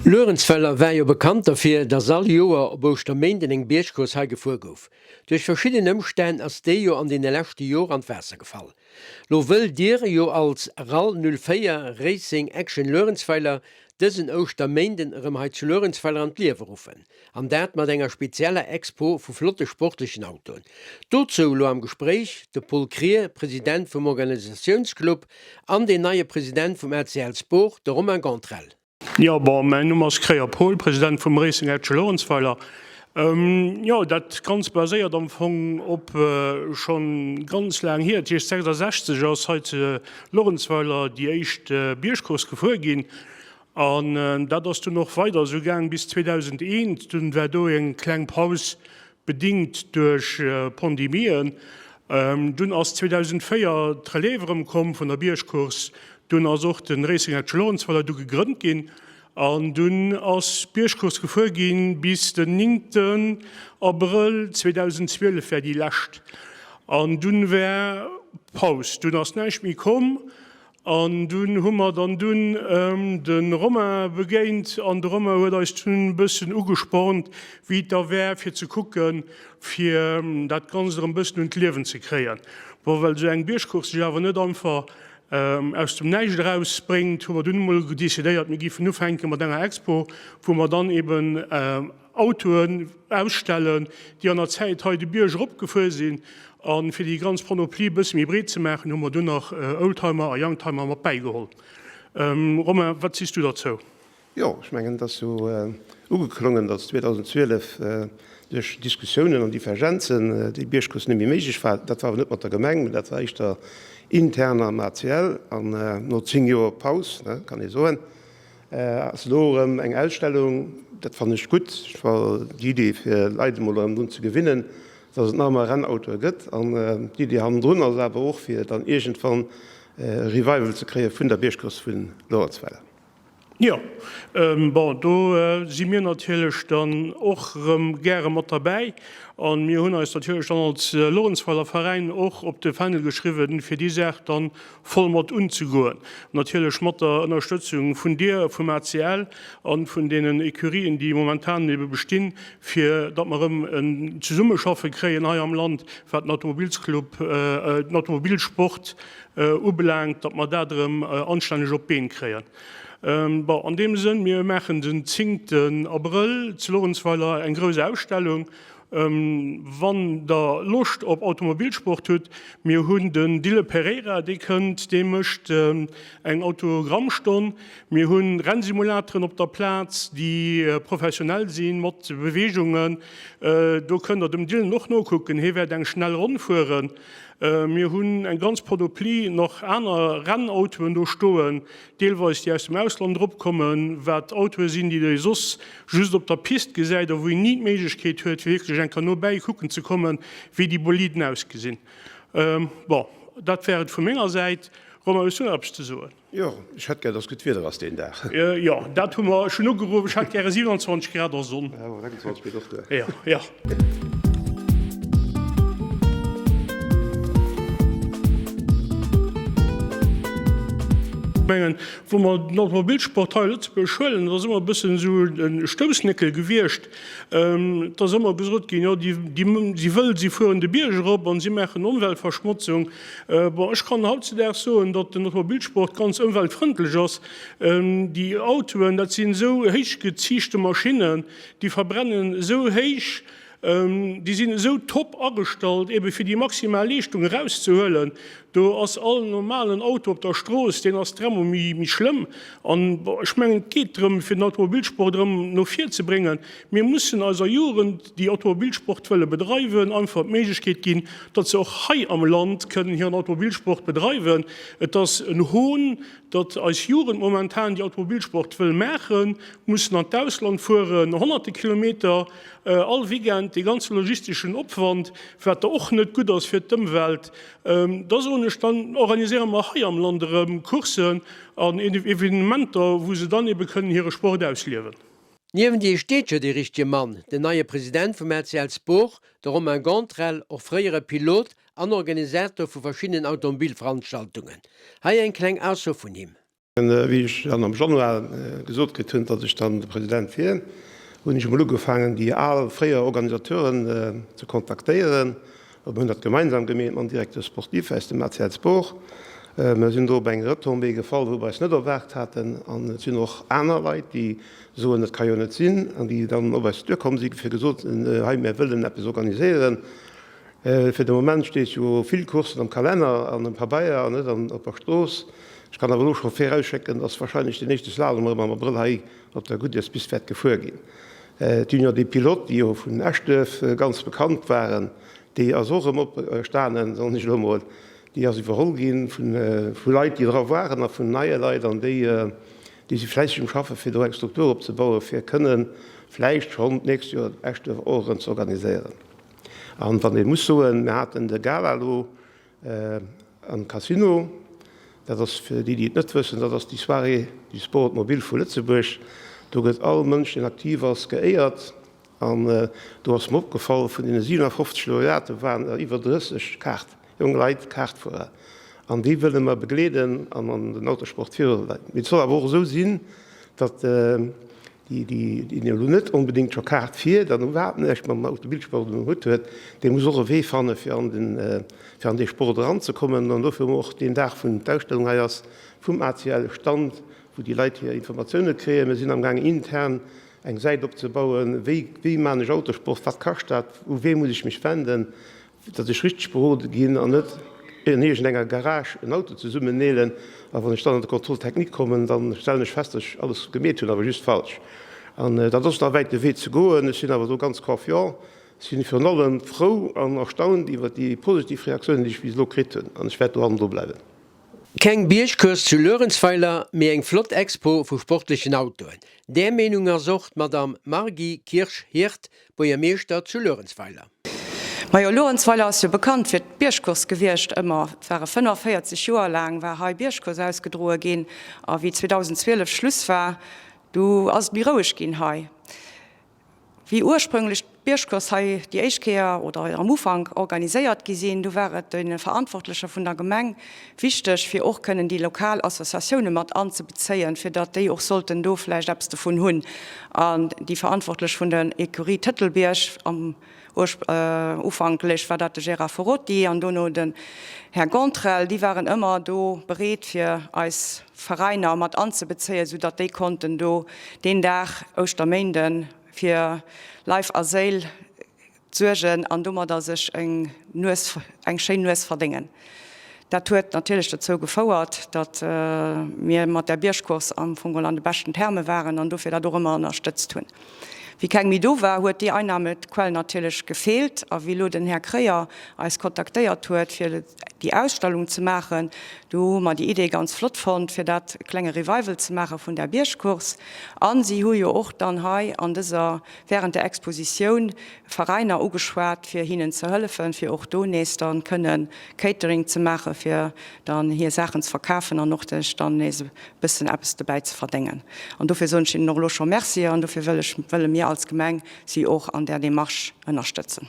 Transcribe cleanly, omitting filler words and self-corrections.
Luerenzweiler war jo bekannt derfir, dass all Joer op Ouschterméinden eng Biergcourse hei gefuer gouf. Duerch verschidden Ëmstänn ass déi jo an deene leschte Jore an d'Waasser gefall. Lo wëllt dir jo als Rall 04 Racing Action Luerenzweiler dësen Ouschterméinden erëm hei zu Luerenzweiler an d'Liewe ruffen. An dat mat enger spezieller Expo vu flotte sportlechen Autoen. Dozou lo am Gespréich de Paul Krier, President vum Organisatiounsclub, an deen neie President vum ACL Sport, de Romain Gantrel. Jo, bon, mäin Numm ass Kreyer Paul, President vum Racing Action Lorentzweiler. Jo, dat Ganzt baséiert am Fong op schonn ganz laang hier, dat heescht 66 ass hei zu Lorentzweiler déi éischt Biergcourse gefuer ginn. An dat ass dunn och weider esou gaang bis 2001. Dunn war do eng kleng Paus, bedingt duerch Pandemien. Dunn ass 2004 d'Relève erëm komm vun der Biergcourse. Dunn ass och de Racing Action Lorentzweiler du gegrënnt ginn. An dunn ass d'Biergcourse gefuer ginn bis den 9 Abrëll 2012 war déi lescht. An dunn war Paus, dunn ass näischt méi komm. An dunn hu mer dann dunn de Romain begéint an de Romain huet eis dunn e bëssen ugespornt, wéi et da wär, fir ze kucken, fir dat Ganzt erëm e bëssen un d'Liewen ze kréien. Bon, well esou eng Biergcourse sech awer net einfach aus dem Näischt erausbréngt, hu mer dunn emol decidéiert, mir géifen ufänke mat enger Expo, wou mer dann eben Autoen ausstellen, déi an der Zäit hei de Bierg eropgefuer sinn. A fir déi ganz Panoplie e bësse méi breet ze maachen, hu mer dunn nach Oldtimer a Youngtimer mat bäigeholl. Romain, wat sees du derzou? Jo, ech mengen, et ass jo ugeklongen, datt 2012 duerch Diskussiounen an Divergenzen déi Biergcourse net méi méiglech war. Dat war awer net mat der Gemeng, mä dat war éischter intern am ACL. An no 10 Joer Paus, kann ee soen, Ass elo erëm eng Ausstellung, dat fannen ech gutt, well déi Idee fir Leit emol erëm drun ze gewinnen, dass et nach ëmmer Rennautoe gëtt. An d'Idee hannendrun ass awer och fir dann iergendwann e Revival ze kréie vun der Biergcourse vu Lorentzweiler. Jo, bon, do si mir natierlech dann och erëm gäre mat derbäi. A mir hunn eis natierlech dann als Lorentzweiler Veräin och op de Fändel geschriwwen, fir déi Saach dann voll mat unzegoen, natierlech mat der Ënnerstëtzung vun dir, vum ACL a vun deenen Ecurien, déi momentan ebe bestinn, fir datt mer erëm en Zesummeschaffe kréien hei am Land, wat den Automobilsclub, den Automobilsport ubelaangt, datt mer dat erëm anstänneg op d'Been kréien. Bon, an deem Sënn, mir maachen den zéngten Abrëll zu Lorentzweiler eng grouss Ausstellung, Wann der Loscht op Automobilsport hutt, mir hunn den Dille Pereira, dee kënnt, dee mécht eng Autogrammstonn. Mir hunn Rennsimulateren op der Plaz, déi professionell sinn, mat Beweegungen. Do kënnt der dem Dylan och nokucken, hie wäert eng schnell Ronn fueren. Mir hunn eng ganz Panoplie nach aner Rennautoen do stoen, deelweis déi aus dem Ausland eropkommen, wat Autoe sinn, déi ee soss just op der Pist gesäit a wou een ni d'Méiglechkeet huet, fir wierklech eng Kéier no bäi kucken ze kommen, wéi déi Boliden ausgesinn. Bon, dat wär et vu menger Säit. Romain, hues du nach eppes ze soen? Jo, ech hätt gär, dass gutt Wieder ass deen Dag. Jo, dat hu mer. Ech hunn ugeruff, ech hätt gäre 27 Grad a Sonn. Jo, 26 geet och duer. Jo, jo. Mengen, wa mer den Automobilsport hei a Lëtzebuerg huelen, dat ass ëmmer e bëssen esou e Stoussnéckel gewiescht. Et ass ëmmer gesot ginn, jo, déi, déi si wëll, si fueren de Bierg erop an si maachen Ëmweltverschmotzung. Bon, ech kann hautzedaags soen, datt den Automobilsport ganz ëmweltfrëndlech ass. Déi Autoen, dat sinn esou héichgeziichte Maschinnen, Déi verbrennen esou héich, déi sinn esou top agestallt, ebe fir déi maximal Leeschtung erauszehuelen. Do ass all normalen Auto op der Strooss, deen ass drämol méi schlëmm. An ech mengen, et geet drëm, fir den Automobilsport erëm no vir ze bréngen. Mir mussen eiser Jugend, déi Automobilsport wëlle bedreiwen, einfach d'Méiglechkeet ginn, datt se och hei am Land kënnen hiren Automobilsport bedreiwen. Et ass en Hohn, datt eis Jugend momentan, déi Automobilsport wëll maachen, mussen an d'Ausland fueren, honnerte Kilometer all Weekend, dee ganze logisteschen Opwand, wat der och net gutt ass fir d'Ëmwelt. Da soen ech, dann organiséiere mer hei am Land erëm Courssen an Evenementer, wou se dann ebe kënnen hire Sport ausliewen. Niewent hir steet jo dee richtege Mann, den neie President vum ACL Sport, de Romain Gantrel, och fréiere Pilot an Organisator vu verschiddenen Automobilveranstaltungen. Hei eng kleng Ausso vun him. Wéi ech dann am Januar gesot kritt hunn, datt ech dann de President wier, hunn ech emol ugefaangen, déi al fréier Organisateuren ze kontaktéieren. Mir hunn dat gemeinsam gemeet mam Directeur sportif aus dem ACL Sport. Mir sinn do op eng Retombée gefall, wou mer eis net erwaart haten. An et sinn och aner Leit, déi soen, dat ka jo net sinn, an déi dann op eis duerkomm si fir gesot hunn, hei mir wëllen eppes organiséieren. Fir de Moment steet jo vill Courssen am Kalenner an um Pabeier an net op der Strooss. Ech kann awer elo scho virausschécken, dass wahrscheinlech den éischte Slalom erëm am Abrëll hei op der Goodyearspist wäert gefuer ginn. D'Union des Pilotes, déi jo vun Eschduerf ganz bekannt waren, déi ass och erëm opstanen, soen ech elo emol. Déi ass iwwerholl gi vu Leit, déi dra waren a vun neie Leit an déi déi si fläisseg um Schaffen, fir do eng Struktur opzebauen, fir kënnen vläicht schonn d'nächst Joer Eschduerf och erëm ze organiséieren. An wann ee muss soen, mir haten de Gala elo am Casino, dat ass fir déi, déi et net wëssen, dat ass déi Soirée du sport automobile vu Lëtzebuerg. Do gëtt all Mënsch, deen aktiv ass, geéiert. An do ass mer opgefall, vun deene 57 Laureate waren der iwwer 30 Kart, jonk Leit, Kartfuerer. An déi wëlle mer begleeden an an den Autosport virunleiten. Mee et soll awer och esou sinn, datt déi deen elo net onbedéngt scho Kaart fiert an iwwerhaapt näischt mam Automobilsport um Hutt huet, dee muss och e Wee fanne fir an den, fir an dee Sport eranzekommen. An dofir hu mer och deen Dag, wou d'Ausstellung hei ass, vum ACL e Stand, wou déi Leit hir Informatioune kréien. Mir sinn amgaangen intern eng Säit opzebauen, wéi, wéi maan ech Autosport, wat kascht dat, u wee muss ech mech wenden, Datt ech richteg berode ginn an net an iergend enger Garage en Auto zesummen neelen a wann ech dann an de Contrôle technique kommen, da stellen ech fest, datt ech alles gemeet hunn, awer just falsch. An dat ass nach wäit de Wee ze goen. Ech sinn awer do ganz confiant. Ech sinn virun allem frou an erstaunt iwwer déi positiv Reaktiounen, déi ech bis elo kritt hunn an ech wäert do hannendru bleiwen. Keng Biergcourse zu Luerenzweiler, mee eng flott Expo vu sportlechen Autoen. Där Meenung ass och d'Madame Marguy Kirsch-Hirt, Buergermeeschter zu Luerenzweiler. Majo, Luerenzweiler ass jo bekannt fir d'Biergcourse gewiescht ëmmer. Et ware 45 Joer laang war hei Biergcourse ausgedroe ginn a wéi 2012 Schluss war, du ass et méi roueg ginn hei. Wéi ursprünglech d'Biergcourse hei déi éischt Kéier oder am Ufank organiséiert gi sinn, du war et de Verantwortlecher vun der Gemeng wichteg, fir och kënnen déi lokal Associatioune mat anzebezéien, fir datt déi och sollten do vläicht eppes dovun hunn. An déi Verantwortlech vun der Ecurie Tëtelbierg, am ufanklech war dat de Gérard Ferrotti an dono den Här Gondrel, déi waren ëmmer do bereet, fir eis Veräiner mat anzebezéien, sou datt déi konnten do deen Dag, Ouschterméinden, fir Leif a Séil suergen an domadder sech eng Nues, eng schéin Nues verdéngen. Dat huet natierlech dozou gefouert, datt mir mat där Biergcourse am Fong geholl an de beschten Terme waren an dofir dat och ëmmer ënnerstëtzt hunn. Wéi keng méi do war, huet déi Einnahmequell natierlech gefeelt. A wéi elo den Här Kreyer eis kontaktéiert huet, fir déi Ausstellung ze maachen, do hu mer déi Idee ganz flott fonnt, fir dat klenge Revival ze maache vun där Biergcourse. A si hu jo och dann hei an dëser, während der Expositioun Veräiner ugeschwat, fir hinnen ze hëllefen, fir och do nees dann kënnen Catering ze maachen, fir dann hir Saachen ze verkafen an och sech dann nees e bëssen eppes dobäi ze verdéngen. An dofir soen ech hinnen och elo scho Merci an dofir wëll ech, wëlle mir als Gemeng si och an där Démarche ënnerstëtzen.